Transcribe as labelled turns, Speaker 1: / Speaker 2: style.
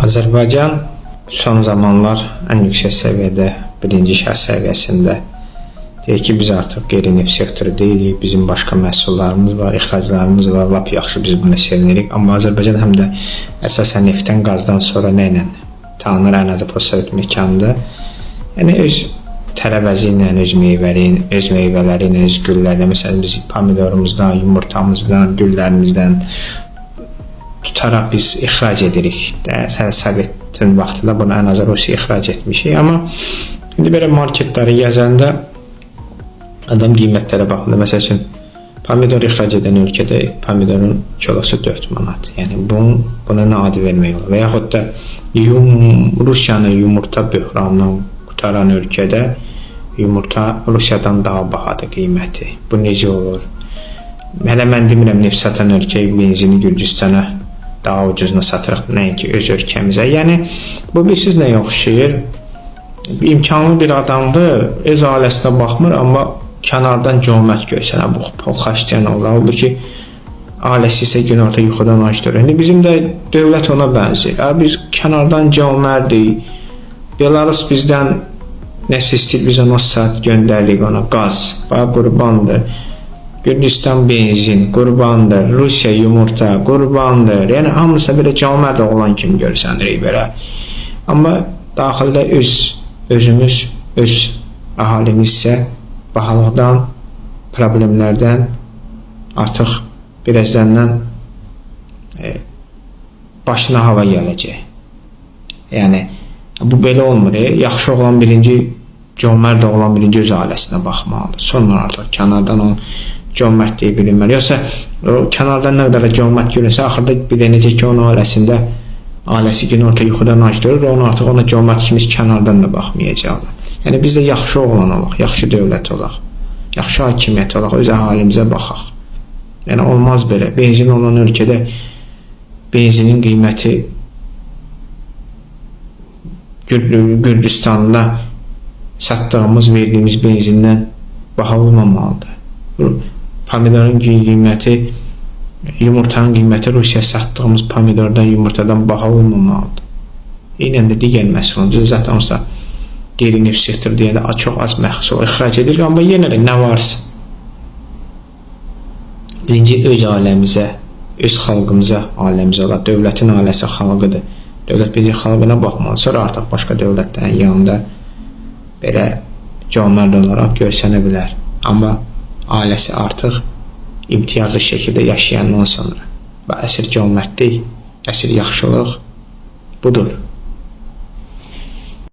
Speaker 1: Azərbaycan son zamanlar ən yüksək səviyyədə, birinci şəxs səviyyəsində deyir ki, biz artıq qeyri-neft sektoru deyilik, bizim başqa məhsullarımız var, ixraclarımız var, lap yaxşı biz buna sevinirik. Amma Azərbaycan həm də əsasən neftdən, qazdan sonra nə ilə tanınır ən azı postsovet məkanında? Yəni öz tərəvəzi ilə, öz meyvələri, öz meyvələri ilə, öz gülləri ilə, məsələn biz pomidorumuzdan, yumurtamızdan, güllərimizdən tutaraq biz ixrac edirik. Də, Sovetin vaxtında bunu ən azı Rusiya ixrac etmişik. Amma indi belə marketləri gəzəndə adam qiymətlərə baxanda, məsəl üçün pomidor ixrac edən ölkədə pomidorun kilosu 4 manat. Yəni buna nə ad vermək olar? Və yaxud da Rusiyanın yumurta böhranından qurtaran ölkədə yumurta Rusiyadan daha bahadır qiyməti. Bu necə olur? Hələ mən demirəm neft satan ölkə benzini Gürcüstana daha ucuzuna satırıq, nəinki öz ölkəmizə. Yəni bu bilirsiniz nəyə oxşayır? İmkanlı bir adamdır, öz ailəsinə baxmır, amma kənardan cömərd görsənər, bu pul xərcləyən olur. Halbuki ailəsi isə günorta yuxudan acdır. İndi bizim də dövlət ona bənzəyir. Ha, biz kənardan cömərdik. Belarus bizdən nəsə istəyir, biz ona saat göndəririk ona qaz. Bax qurbandır. Gürcistan benzin qurbandır, Rusiya yumurta qurbandır. Yəni hamısı belə cömərd oğlan kimi görsənirik belə. Amma daxildə öz özümüz, öz əhalimiz isə bahalıqdan, problemlərdən artıq birazdandan başına hava gələcək. Yəni bu belə olmur. Yaxşı oğlan birinci, cömərd oğlan birinci öz ailəsinə baxmalıdır. Sonra artıq kənardan o cömərd deyə bilinməli. Yoxsa o kənardan nə qədər cömərd görünsə, axırda bilinəcək ki, onun ailəsində ailəsi günorta yuxudan ac durur, onu artıq ona cömərd kimi kənardan da baxmayacaqlar. Yəni biz də yaxşı oğlan olaq, yaxşı dövlət olaq, yaxşı hakimiyyət olaq, öz əhalimizə baxaq. Yəni olmaz belə. Benzin olan ölkədə benzinin qiyməti Gürcüstanda satdığımız, verdiyimiz benzindən baha olmamalıdır. Bu pomidorun qiyməti, yumurtanın qiyməti Rusiya satdığımız pomidordan, yumurtadan baha olmamalıdır. Eynən də digər məhsulun zaten olsa qeyri-neft sektoru deyəndə çox az məhsul ixrac edirik, amma yenə də nə varsa birinci öz ailəmizə, öz xalqımıza, ailəmizə olar. Dövlətin ailəsi xalqıdır. Dövlət birinci xalqına baxmalı, sonra artıq başqa dövlətlərin yanında belə cömərd olaraq görsənə bilər. Amma ailəsi artıq imtiyazlı şəkildə yaşayandan sonra. Və əsl cömərdlik, əsl yaxşılıq budur.